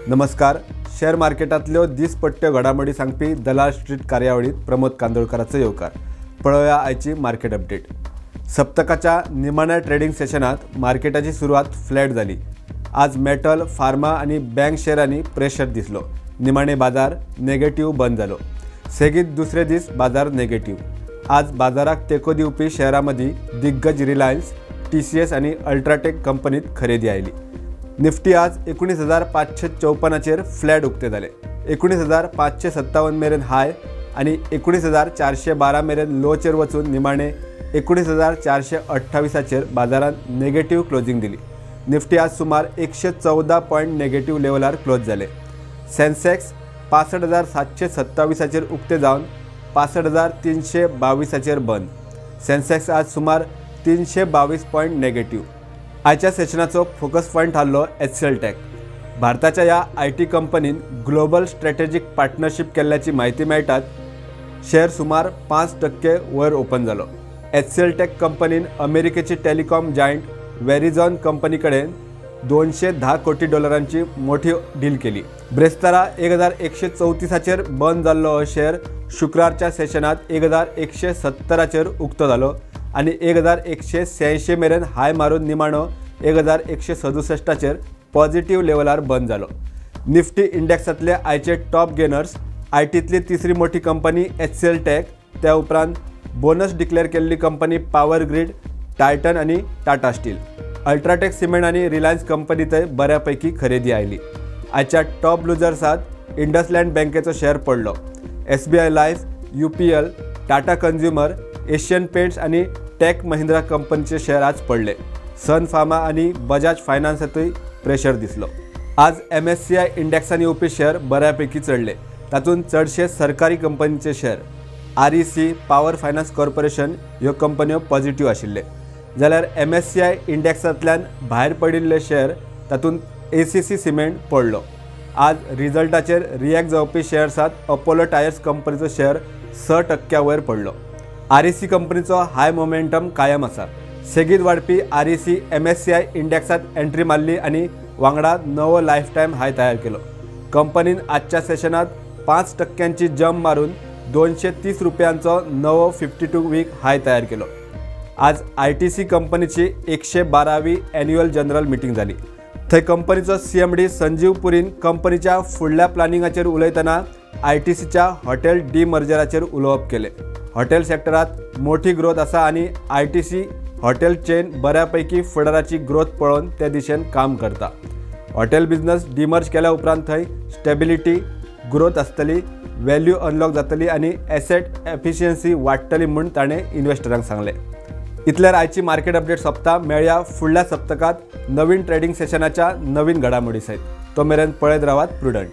नमस्कार. शेअर मार्केटांतल्यो दिसपट्ट्यो घडामोडी सांगपी दलाल स्ट्रीट कार्यावळीत प्रमोद कांदोळकराचो येवकार. पळोवया आयची मार्केट अपडेट. सप्तकाच्या निमाण्या ट्रेडिंग सेशनात मार्केटाची सुरवात फ्लॅट जाली. आज मेटल, फार्मा आनी बँक शेअरांनी प्रेशर दिसलो. निमाणे बाजार नेगेटिव्ह बंद जालो. सेगीत दुसरे दीस बाजार नेगेटिव्ह. आज बाजाराक तेंको दिवपी शेअरां मदीं दिग्गज रिलायन्स, TCS आनी अल्ट्राटेक कंपनीत खरेदी आयली. निफ्टी आज 19,554 फ्लॅट उक्ते जाले. 19,557 मेरेन हाय आनी 19,412 मेरेन लोचेर वचून निमाणे 19,428 बाजारान नेगेटिव्ह क्लोजिंग दिली. निफ्टी आज सुमार 114 पॉयंट नेगेटिव्ह लेवलार क्लोज जाले. सेन्सेक्स 65,727 उक्ते जावन 65,322 बंद. सेन्सेक्स आज सुमार 322 पॉयंट नेगेटिव्ह. आयच्या सेशनाचो फोकस पॉयंट थारलो HCL take. भारताच्या ह्या IT कंपनीन ग्लोबल स्ट्रॅटेजीक पार्टनरशीप केल्ल्याची म्हायती मेळटात शेअर सुमार 5% वयर ओपन जालो. HCL take कंपनीन अमेरिकेची टेलिकॉम जायंट वेरिझॉन कंपनी कडेन $210 कोटी मोठी डील केली. ब्रेस्तारा 1,134 बंद जाल्लो हो शेअर शुक्रारच्या सेशनात 1,170 उक्तो जालो आनी 1,186 मेरेन हाय मारून निमाणो 1,167 पॉझिटिव्ह लेवलार बंद जालो. निफ्टी इंडेक्सांतले आयचे टॉप गेनर्स आयटींतली तिसरी मोठी कंपनी HCL take, त्या उपरांत बोनस डिक्लेअर केल्ली कंपनी पॉवर ग्रीड, टायटन आनी टाटा स्टील. अल्ट्राटेक सिमेंट आनी रिलायन्स कंपनीतय बऱ्यापैकी खरेदी आयली. आयच्या टॉप लुजर्सात इंडसलँड बँकेचो शेअर पडलो. SBI life, UPL, Tata consumer, Asian paints आनी टेक महिंद्रा कंपनीचे शेअर आज पडले. सन फार्मा आनी बजाज फायनान्सांतूय प्रेशर दिसलो. आज MSCI इंडेक्सान येवपी शेअर बऱ्यापैकी चडले. तातूंत चडशे सरकारी कंपनीचे share REC, power finance corporation ह्यो कंपन्यो पॉझिटिव्ह आशिल्ले. जाल्यार MSCI इंडेक्सांतल्यान भायर पडिल्ले शेअर तातूंत ACC cement पडलो. आज रिजल्टाचेर रिएक्ट जावपी शेअर्सांत अपोलो टायर्स कंपनीचो शेअर 6% वयर पडलो. REC कंपनीचो हाय मोमेंटम कायम आसा. सेगीत वाडपी REC MSCI इंडेक्सांत एंट्री मारली आनी वांगडा नवो लायफटायम हाय तयार केलो. कंपनीन आजच्या सेशनात 5% जंप मारून 230 रुपयांचो नवो 52 वीक हाय तयार केलो. आज ITC कंपनीची 112वी एन्युअल जनरल मिटींग जाली. थंय कंपनीचो CMD Sanjeev पुरीन कंपनीच्या फुडल्या प्लॅनिंगाचेर उलयतना ITCच्या हॉटेल डिमर्जराचेर उलोवप केलें. हॉटेल सेक्टरात मोठी ग्रोथ आसा आनी ITC hotel chain बऱ्यापैकी फुडाराची ग्रोथ पळोवन ते दिशेन काम करता. हॉटेल बिझनस डिमर्ज केल्या उपरांत थंय स्टेबिलिटी, ग्रोथ आसतली, व्हॅल्यू अनलॉक जातली आनी एसेट एफिशियन्सी वाडटली म्हूण ताणें इन्व्हेस्टरांक सांगलें. इतल्यार आयची मार्केट अपडेट सोंपता. मेळया फुडल्या सप्तकांत नवीन ट्रेडिंग सेशनाच्या नवीन घडामोडी सयत. तो मेरेन पळयत रावात प्रुडंट.